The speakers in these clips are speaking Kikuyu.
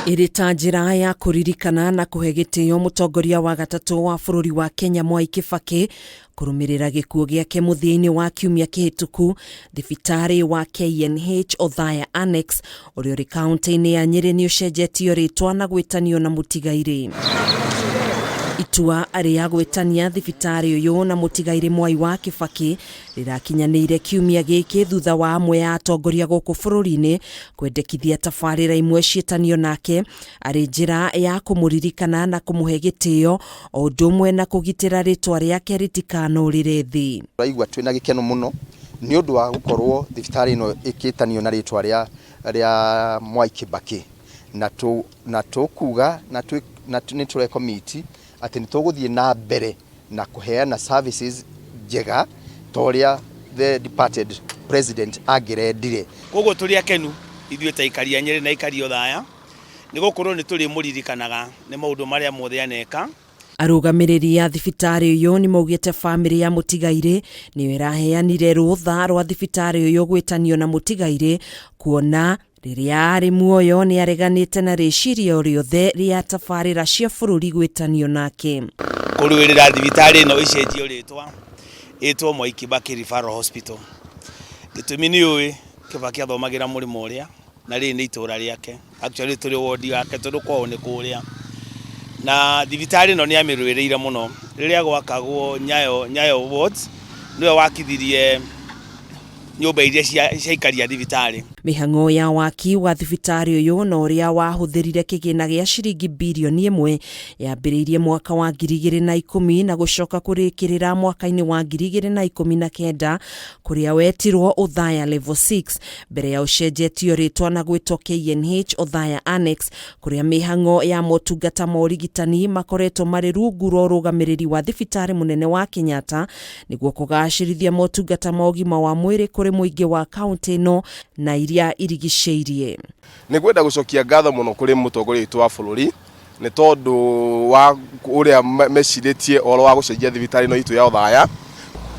Ĩrĩ ta njĩra ya kũririkana na kũhe gĩtĩo mũtongoria wa gatatũ wa bũrũri wa Kenya Mwai Kibaki kũrũmĩrĩra gĩkuũ gĩake mũthia-inĩ wa kiumia kĩhĩtũku, thibitarĩ wa KNH Othaya Annex ũrĩa ũrĩ kaunti-inĩ ya Nyĩrĩ nĩ ũcenjetio rĩtwa na gwĩtanio na mũtigairĩ. Itua rĩa gwĩtania thibitarĩ ũyũ na mũtigairĩ Mwai wa Kibaki rĩrakinyanĩire kiumia gĩkĩ thutha wa amwe a atongoria gũkũ bũrũri-inĩ kwendekithia tabarĩra imwe ciĩtanio nake arĩ njĩra ya kũmũririkana na kũmũhe gĩtĩo o ũndũ ũmwe na kũgitĩra rĩtwa rĩake rĩtikanũrĩre thĩ. Tũraigua twĩna gĩkeno mũno nĩ ũndũ wa gũkorwo thibitarĩ ĩno ĩkĩtanio na rĩtwa rĩa rĩa Mwai Kibaki na tũ na tũkuga na twĩ na nĩ tũrekomiti atĩ nĩ tũgũthiĩ na mbere na kũheana services njega ta ũrĩa the departed president angĩrendire. Koguo tũrĩ akenu ithuĩ ta aikari a Nyĩrĩ na aikari a Othaya nĩ gũkorwo nĩ tũrĩmũririkanaga nĩ maũndũ marĩa mothe aneka. Arũgamĩrĩri a thibitarĩ ũyũ nĩ maugĩte bamĩrĩ ya mũtigairĩ nĩyo ĩraheanire rũtha rwa thibitarĩ ũyũ gwĩtanio na mũtigairĩ kuona rĩrĩa arĩ muoyo nĩ areganĩte na rĩciria o rĩothe rĩa tabarĩra cia bũrũri gwĩtanio nake. Kũrũĩrĩra thibitarĩ ĩno ĩcenjio rĩtwa ĩtwo Mwai Kibaki Referral Hospital. Gĩtũmi nĩ ũĩ Kibaki athomagĩra mũrĩmo ũrĩa na rĩrĩ nĩ itũra rĩake. Actually tũrĩ wodi yake tondũ kwao nĩ kũrĩa. Na thibitarĩ ĩno nĩ amĩrũĩrĩire mũno. Rĩrĩa gwakagwo Nyayo, Nyayo wards nĩwe wakithirie nyũmba iria cia aikari a thibitarĩ. Mĩhang'o ya waki wa thibitarĩ ũyũ na ũrĩa wahũthĩrire kĩgĩna gĩa ciringi birioni ĩmwe yambĩrĩirie mwaka wa 2010 na gũcoka kũrĩkĩrĩra mwaka-inĩ wa 2019 kũrĩa wetirwo Othaya Level 6 mbere ya ũcenjetio rĩtwa na gwĩtwo KNH Othaya Annex kũrĩa mĩhang'o ya motungata ma ũrigitani makoretwo marĩ rungu rwa ũrũgamĩrĩri wa thibitarĩ mũnene wa Kenyatta nĩguo kũgacĩrithia motungata ma ũgima wa mwĩrĩ kũrĩ mũingĩ wa kaunti ĩno na iria irigicĩirie. Nĩ ngwenda gũcokia ngatho mũno kũrĩ mũtongoria witũ wa bũrũri nĩ tondũ wa ũrĩa mecirĩtie ũhoro wa gũcenjia thibitarĩ ĩno itũ ya Othaya.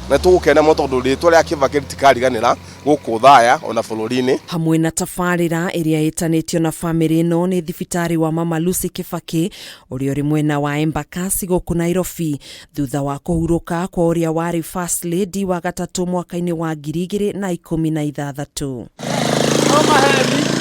Na tũgũkena mũno tondũ rĩtwa rĩa Kibaki rĩtikariganĩra gũkũ Othaya ona bũrũri-inĩ. Hamwe na tabarĩra ĩrĩa ĩtanĩtio na bamĩrĩ ĩno nĩ thibitarĩ wa Mama Lucy Kibaki ũrĩa ũrĩ mwena wa Embakasi gũkũ Nairobi thutha wa kũhurũka kwa ũrĩa warĩ First Lady wa gatatũ mwaka-inĩ wa 2016.